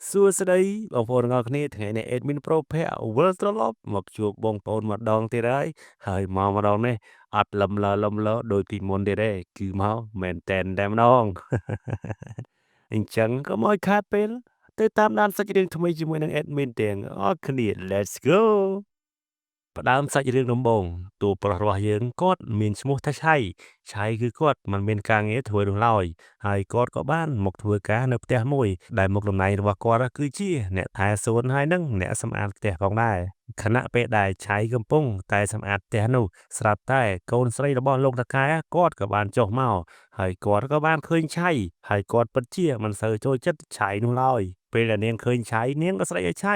សួស្តីបងប្អូនទាំងអស់គ្នាថ្ងៃនេះ Admin Pro ភ័ក្រវិលត្រឡប់មកជួបបងប្អូនម្ដងទៀតហើយហើយមកម្ដងនេះអត់លំលលំលដូចពីមុនទៀតទេគឺមកមែនតែនតែម្ដង អញ្ចឹងកុំឲ្យខាតពេលទៅតាមដានសាច់រឿងថ្មីជាមួយនឹង Admin ទាំងអស់គ្នា Let's go ផ្ដើមសាច់រឿងដំបូងតួប្រុសរបស់យើងគាត់មានឈ្មោះថាឆៃឆៃគឺគាត់មិនមានការងារធ្វើនោះឡើយហើយគាត់ក៏បានមកធ្វើការនៅផ្ទះមួយដែលមុខតំណែងរបស់គាត់គឺជាអ្នកថែសួនហើយនិងអ្នកសម្អាតផ្ទះផងដែរខណៈពេលដែលឆៃកំពុងតែសម្អាតផ្ទះនោះស្រាប់តែកូនស្រីរបស់លោកតកែគាត់ក៏បានចុះមកហើយគាត់ក៏បានឃើញឆៃហើយគាត់ពិតជាមិនសូវចូលចិត្តឆៃនោះឡើយពេលដែលនាងឃើញឆៃនាងក៏ស្រែកឲ្យឆៃ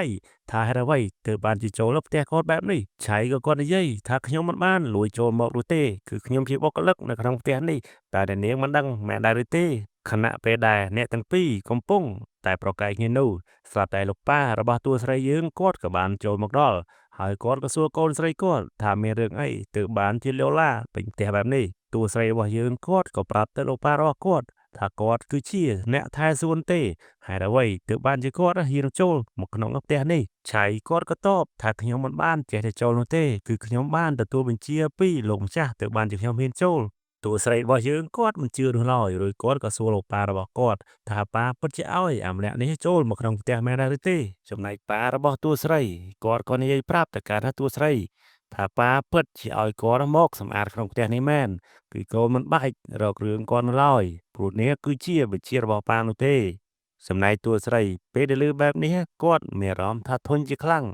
ថាហេតុអ្វីទើបបានជាចូលផ្ទះគាត់បែបនេះឆៃក៏គាត់និយាយថាខ្ញុំមិនបានលួចចូលមកនោះទេគឺខ្ញុំជាបុគ្គលិកនៅក្នុងផ្ទះនេះតែអ្នកនាងមិនដឹងមែនដែរឬទេខណៈពេលដែលអ្នកទាំងពីរកំពុងតែប្រកែកគ្នានោះស្រាប់តែលោកប៉ារបស់តួស្រីយើងគាត់ក៏បានចូលមកដល់ហើយគាត់ក៏សួរកូនស្រីគាត់ថាមានរឿងអីទើបបានជាលោឡាពេញផ្ទះបែបនេះតួស្រីរបស់យើងគាត់ក៏ប្រាប់ទៅលោកប៉ារបស់គាត់ថាគាត់គឺជាអ្នកថែសួនទេ ហេតុអ្វីទើបបានជាគាត់ហ៊ានចូលមកក្នុងផ្ទះនេះឆៃគាត់ក៏តបថាខ្ញុំមិនបានចេះតែចូលនោះទេគឺខ្ញុំបានទទួលបញ្ជាពីលោកម្ចាស់ទើបបានជាខ្ញុំហ៊ានចូលតួស្រីរបស់យើងគាត់មិនជឿនោះឡើយរួចគាត់ក៏សួរលោកប៉ារបស់គាត់ថាប៉ាពិតជាឲ្យអាម្នាក់នេះចូលមកក្នុងផ្ទះមែនដែរឬទេចំណែកប៉ារបស់តួស្រីគាត់ក៏និយាយប្រាប់ទៅកាន់ថាតួស្រីថាប៉ាពិតជាឲ្យគាត់មកសម្អាតក្នុងផ្ទះនេះមែនគឺកូនមិនបាច់រករឿងគាត់នោះឡើយព្រោះនេះគឺជាបញ្ជារបស់ប៉ានោះទេ ចំណែកតួស្រីពេលដែលឮបែបនេះគាត់មានអារម្មណ៍ថាធុញជាខ្លាំង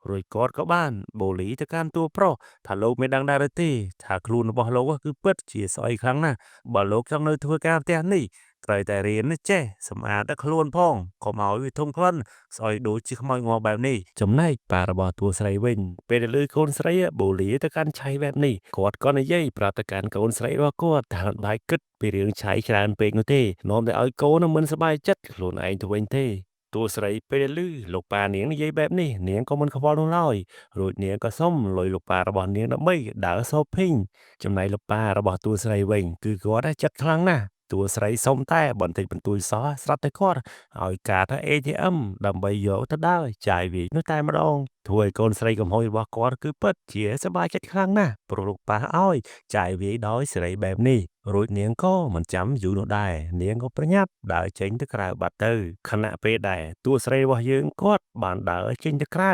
រួចគាត់ក៏បានបូលីទៅកាន់តួប្រុសថាលោកមានដឹងដែរឬទេថាខ្លួនរបស់លោកគឺពិតជាស្អុយខ្លាំងណាស់បើលោកចង់នៅធ្វើការផ្ទះនេះត្រូវតែរៀនចេះសម្អាតដល់ខ្លួនផងកុំឲ្យវាធំក្លិនស្អុយដូចជាខ្មោចងាប់បែបនេះចំណែកប៉ារបស់តួស្រីវិញពេលដែលឮកូនស្រីបូលីទៅកាន់ឆៃបែបនេះគាត់ក៏និយាយប្រាប់ទៅកាន់កូនស្រីរបស់គាត់ថាមិនបាច់គិតពីរឿងឆៃច្រើនពេកនោះទេនាំតែឲ្យកូនមិនសប្បាយចិត្តខ្លួនឯងទៅវិញទេតួស្រីពេលដែលឮលោកប៉ានាងនិយាយបែបនេះនាងក៏មិនខ្វល់នោះឡើយរួចនាងក៏សុំលុយលោកប៉ារបស់នាងដើម្បីដើរ shopping ចំណែកលោកប៉ារបស់តួស្រីវិញគឺគាត់ចិត្តខ្លាំងណាស់តួស្រីសុំតែបន្តិចបន្តួចសោះស្រាប់តែគាត់ឲ្យកាត ATM ដើម្បីយកទៅដើរចាយវាយនោះតែម្ដងធ្វើឲ្យកូនស្រីកំហុសរបស់គាត់គឺពិតជាសប្បាយចិត្តខ្លាំងណាស់ព្រោះលោកប៉ាឲ្យចាយវាយដោយសេរីបែបនេះរួចនាងក៏មិនចាំយូរនោះដែរនាងក៏ប្រញាប់ដើរចេញទៅក្រៅបាត់ទៅខណៈពេលដែលតួស្រីរបស់យើងគាត់បានដើរចេញទៅក្រៅ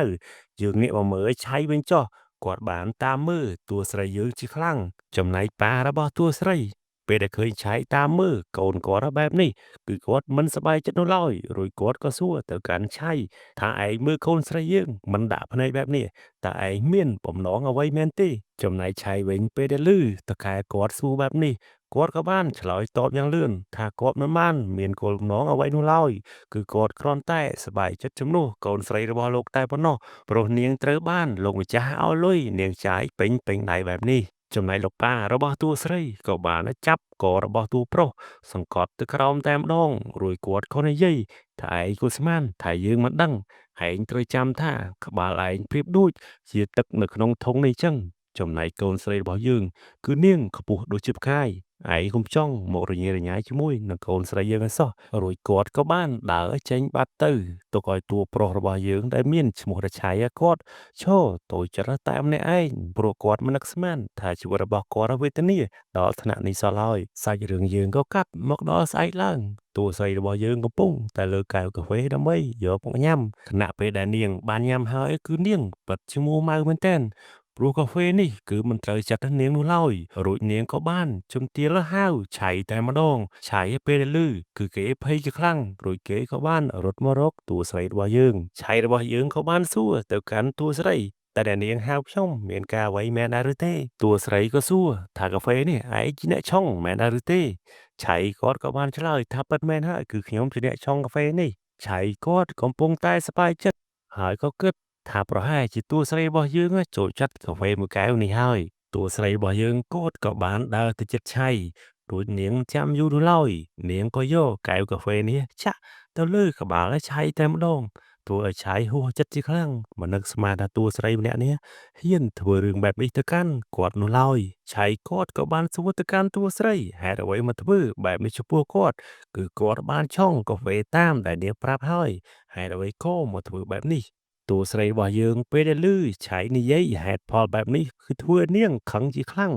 យើងងាកមកមើលឆៃវិញចុះគាត់បានតាមមើលតួស្រីយើងជាខ្លាំងចំណែកប៉ារបស់តួស្រីពេលដែលឃើញឆៃតាមមើលកូនគាត់បែបនេះគឺគាត់មិនសប្បាយចិត្តនោះឡើយរួចគាត់ក៏សួរទៅកាន់ឆៃថាឯងមើលកូនស្រីយើងមិនដាក់ភ្នែកបែបនេះតើឯងមានបំណងអ្វីមែនទេចំណែកឆៃវិញពេលដែលឮតកែគាត់សួរបែបនេះគាត់ក៏បានឆ្លើយតបយ៉ាងលឿនថាគាត់មិនបានមានគោលបំណងអ្វីនោះឡើយគឺគាត់គ្រាន់តែសប្បាយចិត្តជំនួសកូនស្រីរបស់លោកតែប៉ុណ្ណោះព្រោះនាងត្រូវបានលោកម្ចាស់ឲ្យលុយនាងចាយពេញពេញដៃបែបនេះចំណែកលោកប៉ារបស់តួស្រីក៏បានចាប់ករបស់តួប្រុសសង្កត់ទៅក្រោមតែម្ដងរួចគាត់ក៏និយាយថាឯងគួរស្មានថាយើងមិនដឹងឯងត្រូវចាំថាក្បាលឯងប្រៀបដូចជាទឹកនៅក្នុងធុងនេះចឹងចំណែកកូនស្រីរបស់យើងគឺនាងខ្ពស់ដូចជាផ្កាយឯងកុំចង់មករញ៉េរញ៉ៃជាមួយនឹងកូនស្រីយើងឲ្យសោះរួចគាត់ក៏បានដើរចេញបាត់ទៅទុកឲ្យតួប្រុសរបស់យើងដែលមានឈ្មោះរឆៃគាត់ឈរតូចចិត្តតែម្នាក់ឯងព្រោះគាត់មិននឹកស្មានថាជីវិតរបស់គាត់វេទនាដល់ថ្នាក់នេះសោះឡើយសាច់រឿងយើងក៏កាត់មកដល់ស្អែកឡើងតួស្រីរបស់យើងកំពុងតែលើកែវកាហ្វេដើម្បីយកមកញ៉ាំខណៈពេលដែលនាងបានញ៉ាំហើយគឺនាងពិតជាមួម៉ៅមែនទែនព្រោះកាហ្វេនេះគឺមិនត្រូវចិត្តនាងនោះឡើយរួចនាងក៏បានជំទាវហៅឆៃតែម្ដងឆៃពេលដែលឮគឺគេភ័យជាខ្លាំងរួចគេក៏បានរត់មករកតួស្រីរបស់យើងឆៃរបស់យើងក៏បានសួរទៅកាន់តួស្រីតែអ្នកនាងហៅខ្ញុំមានការអ្វីមែនដែរឬទេតួស្រីក៏សួរថាកាហ្វេនេះឯងជាអ្នកឆុងមែនដែរឬទេឆៃគាត់ក៏បានឆ្លើយថាពិតមែនហើយគឺខ្ញុំជាអ្នកឆុងកាហ្វេនេះឆៃគាត់កំពុងតែសប្បាយចិត្តហើយក៏គិតថាប្រហែលជាតួស្រីរបស់យើងចូលចិត្តកាហ្វេមួយកែវនេះហើយតួស្រីរបស់យើងគាត់ក៏បានដើរទៅជិតឆៃរួចនាងចាំយូរនោះឡើយនាងក៏យកកែវកាហ្វេនេះចាក់ទៅលើក្បាលឆៃតែម្ដង ធ្វើឲ្យឆៃហួសចិត្តជាខ្លាំងមិននឹកស្មានថាតួស្រីម្នាក់នេះហ៊ានធ្វើរឿងបែបនេះទៅកាន់គាត់នោះឡើយឆៃគាត់ក៏បានសួរទៅកាន់តួស្រីហេតុអ្វីមកធ្វើបែបនេះចំពោះគាត់គឺគាត់បានឆុងកាហ្វេតាមដែលនាងប្រាប់ហើយហេតុអ្វីក៏មកធ្វើបែបនេះតួស្រីរបស់យើងពេលដែលឮឆៃនិយាយហេតុផលបែបនេះគឺធ្វើឲ្យនាងខឹងជាខ្លាំង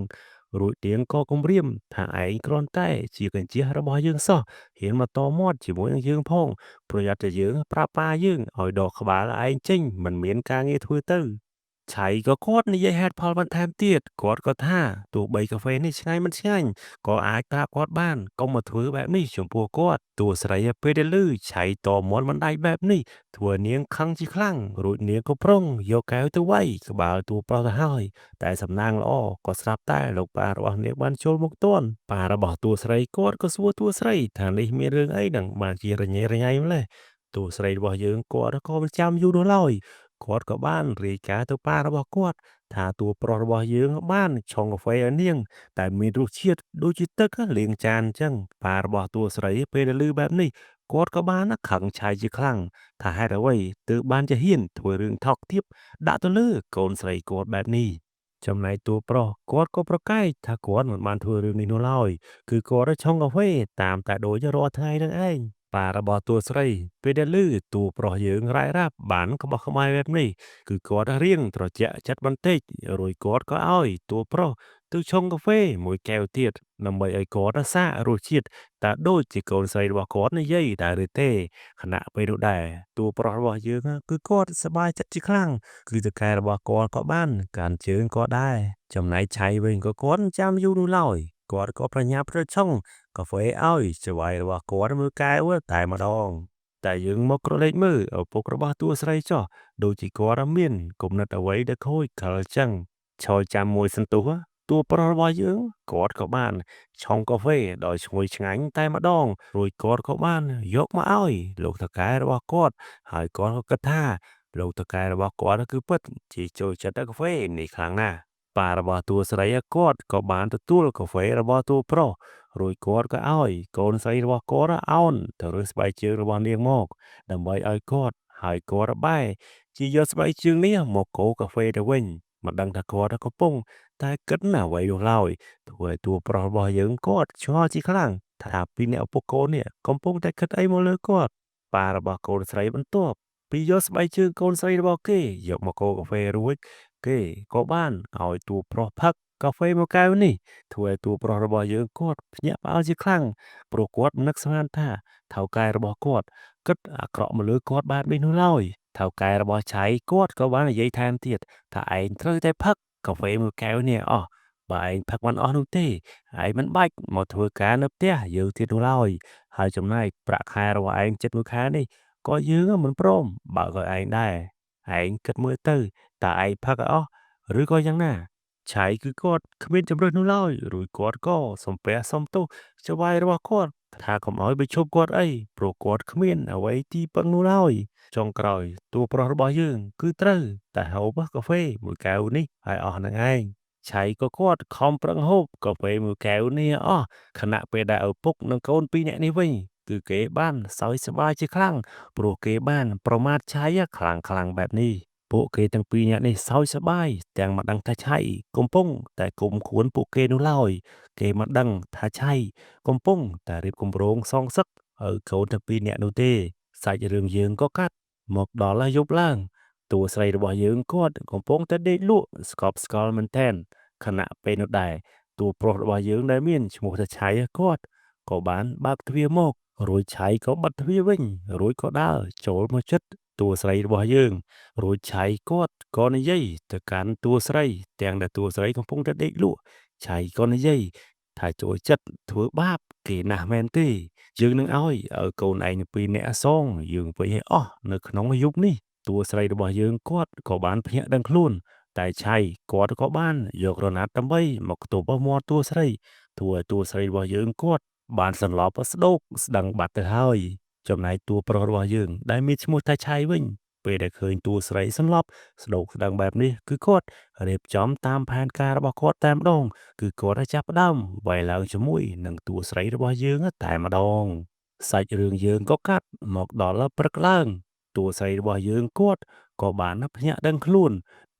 រួចនាងក៏គំរាមថាឯងគ្រាន់តែជាកញ្ជះរបស់យើងសោះហ៊ានមកតមាត់ជាមួយនឹងយើងផងប្រយ័ត្នតែយើងប្រាប់ប៉ាយើងឲ្យដកក្បាលឯងចេញមិនមានការងារធ្វើទៅឆៃក៏គាត់និយាយហេតុផលបន្ថែមទៀតគាត់ក៏ថាទោះបីកាហ្វេនេះឆ្ងាញ់មិនឆ្ងាញ់ក៏អាចប្រាប់គាត់បានកុំមកធ្វើបែបនេះចំពោះគាត់តួស្រីពេលដែលឮឆៃតមាត់មិនដាច់បែបនេះធ្វើនាងខឹងជាខ្លាំងរួចនាងក៏ប្រុងយកកែវទៅវាយក្បាលតួប្រុសទៅហើយតែសំណាងល្អក៏ស្រាប់តែលោកប៉ារបស់នាងបានចូលមកទាន់ប៉ារបស់តួស្រីគាត់ក៏សួរតួស្រីថានេះមានរឿងអីនឹងបានជារញ៉េរញ៉ៃម្ល៉េះតួស្រីរបស់យើងគាត់ក៏មិនចាំយូរនោះឡើយគាត់ក៏បានរាយការណ៍ទៅប៉ារបស់គាត់ថាតួប្រុសរបស់យើងបានឆុងកាហ្វេឲ្យនាងតែមានរសជាតិដូចជាទឹកលាងចានអញ្ចឹងប៉ារបស់តួស្រីពេលដែលឮបែបនេះគាត់ក៏បានខឹងឆៃជាខ្លាំងថាហេតុអ្វីទើបបានជាហ៊ានធ្វើរឿងថោកទាបដាក់ទៅលើកូនស្រីគាត់បែបនេះចំណែកតួប្រុសគាត់ក៏ប្រកែកថាគាត់មិនបានធ្វើរឿងនេះនោះឡើយគឺគាត់ឆុងកាហ្វេតាមតែដូចរាល់ថ្ងៃនឹងឯងប៉ារបស់តួស្រីពេលដែលឮតួប្រុសយើងរ៉ាយរ៉ាប់បានក្បោះក្បាយបែបនេះគឺគាត់រៀងត្រជាក់ចិត្តបន្តិចរួចគាត់ក៏ឲ្យតួប្រុសទៅឆុងកាហ្វេមួយកែវទៀតដើម្បីឲ្យគាត់សាករសជាតិតើដូចជាកូនស្រីរបស់គាត់និយាយដែរឬទេខណៈពេលនោះដែរតួប្រុសរបស់យើងគឺគាត់សប្បាយចិត្តជាខ្លាំងគឺតកែរបស់គាត់ក៏បានកាន់ជើងគាត់ដែរចំណែកឆៃវិញក៏គាត់ចាំយូរនោះឡើយគាត់ក៏ប្រញាប់ទៅឆុងកាហ្វេឲ្យចៅហ្វាយរបស់គាត់មួយកែវតែម្ដងតែយើងមកក្រឡេកមើលឪពុករបស់តួស្រីចុះដូចជាគាត់មានគំនិតអ្វីដែលខូចខលចឹងឈរចាំមួយសន្ទុះតួប្រុសរបស់យើងគាត់ក៏បានឆុងកាហ្វេដោយឈ្ងុយឆ្ងាញ់តែម្ដងរួចគាត់ក៏បានយកមកឲ្យលោកថៅកែរបស់គាត់ហើយគាត់ក៏គិតថាលោកថៅកែរបស់គាត់គឺពិតជាចូលចិត្តកាហ្វេនេះខ្លាំងណាស់ប៉ារបស់តួស្រីគាត់ក៏បានទទួលកាហ្វេរបស់តួប្រុសរួចគាត់ក៏ឲ្យកូនស្រីរបស់គាត់អោនទៅរើសស្បែកជើងរបស់នាងមកដើម្បីឲ្យគាត់ហើយគាត់បែរជាយកស្បែកជើងនេះមកកូរកាហ្វេទៅវិញមិនដឹងថាគាត់កំពុងតែគិតណាអ្វីនោះឡើយធ្វើឲ្យតួប្រុសរបស់យើងគាត់ឆ្ងល់ជាខ្លាំងថាពីអ្នកឪពុកកូននេះកំពុងតែគិតអីមកលើគាត់ប៉ារបស់កូនស្រីបន្ទាប់ពីយកស្បែកជើងកូនស្រីរបស់គេយកមកកូរកាហ្វេរួចគេក៏បានឲ្យតួប្រុសផឹកកាហ្វេមួយកែវនេះធ្វើឲ្យតួប្រុសរបស់យើងគាត់ភ្ញាក់ផ្អើលជាខ្លាំងព្រោះគាត់មិននឹកស្មានថាថៅកែរបស់គាត់គិតអាក្រក់មកលើគាត់បែបនេះនោះឡើយថៅកែរបស់ឆៃគាត់ក៏បាននិយាយថែមទៀតថាឯងត្រូវតែផឹកកាហ្វេមួយកែវនេះអស់បើឯងផឹកមិនអស់នោះទេឯងមិនបាច់មកធ្វើការនៅផ្ទះយើងទៀតនោះឡើយហើយចំណែកប្រាក់ខែរបស់ឯងចិត្តមួយខែនេះក៏យើងមិនព្រមបើកឲ្យឯងដែរឯងគិតមើលទៅតើឯងផឹកឲ្យអស់ឬក៏យ៉ាងណាឆៃគឺគាត់គ្មានជម្រើសនោះឡើយរួចគាត់ក៏សំពះសុំទោសចៅហ្វាយរបស់គាត់ថាកុំឲ្យបញ្ឈប់គាត់អីព្រោះគាត់គ្មានអ្វីទីពឹងនោះឡើយចុងក្រោយតួប្រុសរបស់យើងគឺត្រូវតែហូបកាហ្វេមួយកែវនេះឲ្យអស់នឹងឯងឆៃក៏គាត់ខំប្រឹងហូបកាហ្វេមួយកែវនេះអស់ខណៈពេលដែលឪពុកនិងកូនពីរនាក់នេះវិញគឺគេបានសើចសប្បាយជាខ្លាំងព្រោះគេបានប្រមាថឆៃខ្លាំងខ្លាំងបែបនេះពួកគេទាំងពីរនាក់នេះសើចសប្បាយទាំងមិនដឹងថាឆៃកំពុងតែគុំគួនពួកគេនោះឡើយគេមិនដឹងថាឆៃកំពុងតែរៀបគម្រោងសងសឹកឲ្យកូនទាំងពីរនាក់នោះទេសាច់រឿងយើងក៏កាត់មកដល់យប់ឡើងតួស្រីរបស់យើងគាត់កំពុងតែដេកលក់ស្កប់ស្កល់មែនទែនខណៈពេលនោះដែរតួប្រុសរបស់យើងដែលមានឈ្មោះថាឆៃគាត់ក៏បានបើកទ្វារមករួចឆៃក៏បិទទ្វារវិញរួចក៏ដើរចូលមកចិត្តតួស្រីរបស់យើងរួចឆៃគាត់ក៏និយាយទៅកាន់តួស្រីទាំងដែលតួស្រីកំពុងតែដេកលក់ឆៃក៏និយាយថាចូលចិត្តធ្វើបាបគេណាស់មែនទេយើងនឹងឲ្យកូនឯងពីរនាក់សងយើងវិញឲ្យអស់នៅក្នុងយប់នេះតួស្រីរបស់យើងគាត់ក៏បានភ្ញាក់ដឹងខ្លួនតែឆៃគាត់ក៏បានយករណាត់ដើម្បីមកខ្ទប់មាត់តួស្រីធ្វើឲ្យតួស្រីរបស់យើងគាត់បានសន្លប់ស្ដោកស្ដឹងបាត់ទៅហើយចំណែកតួប្រុសរបស់យើងដែលមានឈ្មោះថាឆៃវិញពេលដែលឃើញតួស្រីសន្លប់ស្ដោកស្ដឹងបែបនេះគឺគាត់រៀបចំតាមផែនការរបស់គាត់តែម្ដងគឺគាត់ចាប់ផ្ដើមវាយឡើងជាមួយនឹងតួស្រីរបស់យើងតែម្ដងសាច់រឿងយើងក៏កាត់មកដល់ព្រឹកឡើង តួស្រីរបស់យើងគាត់ក៏បានភ្ញាក់ដឹងខ្លួន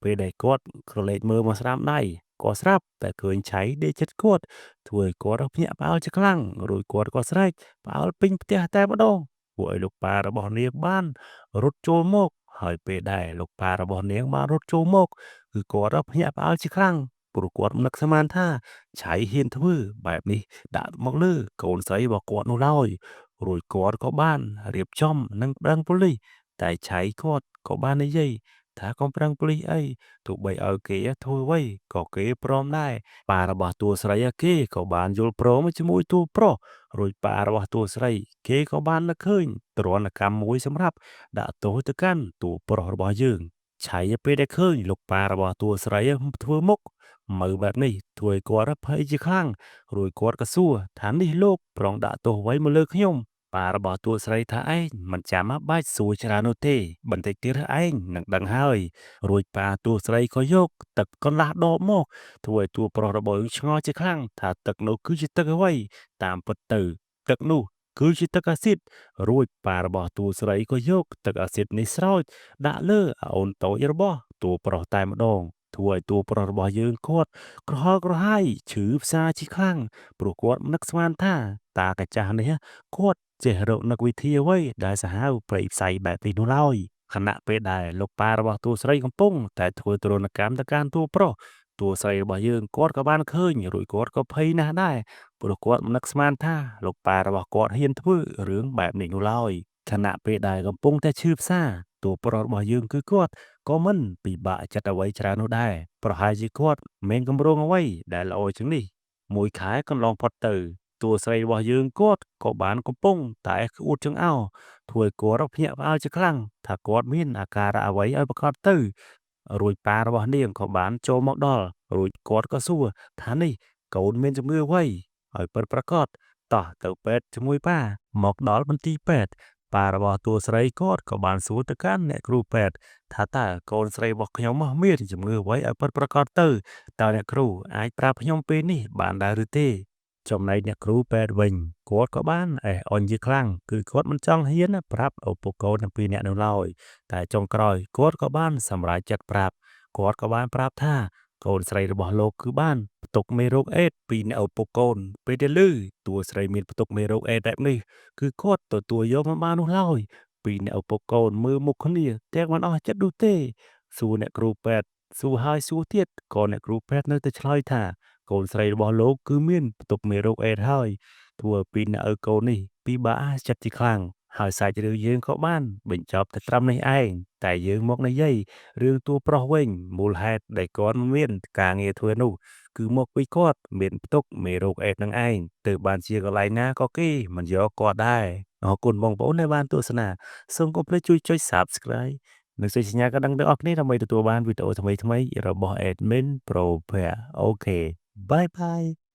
ពេលដែលគាត់ក្រឡេកមើលមកស្ដាំដៃក៏ស្រាប់តែឃើញឆៃដេកចិត្តគាត់ធ្វើឲ្យគាត់ភ្ញាក់ផ្អើលជាខ្លាំងរួចគាត់ក៏ស្រែកផ្អើលពេញផ្ទះតែម្ដងពួកឲ្យលោកប៉ារបស់នាងបានរត់ចូលមកហើយពេលដែលលោកប៉ារបស់នាងបានរត់ចូលមកគឺគាត់ភ្ញាក់ផ្អើលជាខ្លាំងព្រោះគាត់មិននឹកស្មានថាឆៃហ៊ានធ្វើបែបនេះដាក់មកលើកូនស្រីរបស់គាត់នោះឡើយរួចគាត់ក៏បានរៀបចំនិងប្តឹងប៉ូលីសតែឆៃគាត់ក៏បាននិយាយថាកុំប្រឹងប៉ូលីសអីទោះបីឲ្យគេធ្វើអ្វីក៏គេព្រមដែរប៉ារបស់តួស្រីគេក៏បានយល់ព្រមជាមួយតួប្រុសរួចប៉ារបស់តួស្រីគេក៏បាននឹកឃើញទរណកម្មមួយសម្រាប់ដាក់ទោសទៅកាន់តួប្រុសរបស់យើងឆៃពេលដែលឃើញលោកប៉ារបស់តួស្រីធ្វើមុខមើលបែបនេះធ្វើឲ្យគាត់ភ័យជាខ្លាំងរួចគាត់ក៏សួរថានេះលោកប្រងដាក់ទោសអ្វីមកលើខ្ញុំប៉ារបស់តួស្រីថាឯងមិនចាំបាច់សួរច្រើននោះទេបន្តិចទៀតឯងនឹងដឹងហើយរួចប៉ាតួស្រីក៏យកទឹកកន្លះដបមកធ្វើឲ្យតួប្រុសរបស់យើងឆ្ងល់ជាខ្លាំងថាទឹកនោះគឺជាទឹកអ្វីតាមពិតទៅទឹកនោះគឺជាទឹកអាស៊ីតរួចប៉ារបស់តួស្រីក៏យកទឹកអាស៊ីតនេះស្រោចដាក់លើអូនតូចរបស់តួប្រុសតែម្ដងធ្វើឲ្យតួប្រុសរបស់យើងគាត់ក្រហល់ក្រហាយឈឺផ្សាជាខ្លាំងព្រោះគាត់មិននឹកស្មានថាតាកាចាស់នេះគាត់ចេះរកនឹកវិធីអ្វីដែលសាហាវព្រៃផ្សៃបែបនេះនោះឡើយខណៈពេលដែលលោកប៉ារបស់តួស្រីកំពុងតែធ្វើទរណកម្មទៅកាន់តួប្រុសតួស្រីរបស់យើងគាត់ក៏បានឃើញរួចគាត់ក៏ភ័យណាស់ដែរព្រោះគាត់មិននឹកស្មានថាលោកប៉ារបស់គាត់ហ៊ានធ្វើរឿងបែបនេះនោះឡើយខណៈពេលដែលកំពុងតែឈឺផ្សាតួប្រុសរបស់យើងគឺគាត់ក៏មិនពិបាកចិត្តអ្វីច្រើននោះដែរប្រហែលជាគាត់មានគម្រោងអ្វីដែលល្អជាងនេះមួយខែកន្លងផុតទៅតួស្រីរបស់យើងគាត់ក៏បានកំពុងតែក្អួតចង្អោរធ្វើឲ្យគាត់ភ្ញាក់ផ្អើលជាខ្លាំងថាគាត់មានអាការៈអ្វីឲ្យប្រាកដទៅរួចប៉ារបស់នាងក៏បានចូលមកដល់រួចគាត់ក៏សួរថានេះកូនមានជំងឺអ្វីឲ្យពិតប្រាកដតោះទៅពេទ្យជាមួយប៉ាមកដល់មន្ទីរពេទ្យប៉ារបស់តួស្រីគាត់ក៏បានសួរទៅកាន់អ្នកគ្រូពេទ្យថាតើកូនស្រីរបស់ខ្ញុំមានជំងឺអ្វីឲ្យពិតប្រាកដទៅតើអ្នកគ្រូអាចប្រាប់ខ្ញុំពេលនេះបានដែរឬទេចំណែកអ្នកគ្រូពេទ្យវិញគាត់ក៏បានអេះអុញជាខ្លាំងគឺគាត់មិនចង់ហ៊ានប្រាប់ឪពុកកូនទាំងពីរនាក់នោះឡើយតែចុងក្រោយគាត់ក៏បានសម្រេចចិត្តប្រាប់គាត់ក៏បានប្រាប់ថាកូនស្រីរបស់លោកគឺបានផ្ទុកមេរោគអេដពីអ្នកឪពុកកូនពេលដែលឮតួស្រីមានផ្ទុកមេរោគអេដបែបនេះគឺគាត់ទទួលយកមិនបាននោះឡើយពីអ្នកឪពុកកូនមើលមុខគ្នាទាំងមិនអស់ចិត្តនោះទេសួរអ្នកគ្រូពេទ្យសួរហើយសួរទៀតក៏អ្នកគ្រូពេទ្យនៅតែឆ្លើយថាកូនស្រីរបស់លោកគឺមានផ្ទុកមេរោគអេដហើយធ្វើឲ្យពីអ្នកឪកូននេះពិបាកចិត្តជាខ្លាំងហើយសាច់រឿងយើងក៏បានបញ្ចប់តែត្រឹមនេះឯងតែយើងមកនិយាយរឿងតួប្រុសវិញមូលហេតុដែលគាត់មិនមានការងារធ្វើនោះគឺមកពីគាត់មានផ្ទុកមេរោគអេដនឹងឯងទើបបានជាកន្លែងណាក៏គេមិនយកគាត់ដែរអរគុណបងប្អូនដែលបានទស្សនាសូមកុំភ្លេចជួយចុច Subscribe និងចុចសញ្ញាកណ្ដឹងទាំងអស់គ្នាដើម្បីទទួលបានវីដេអូថ្មីៗរបស់ Admin Pro Pair. OK, bye bye.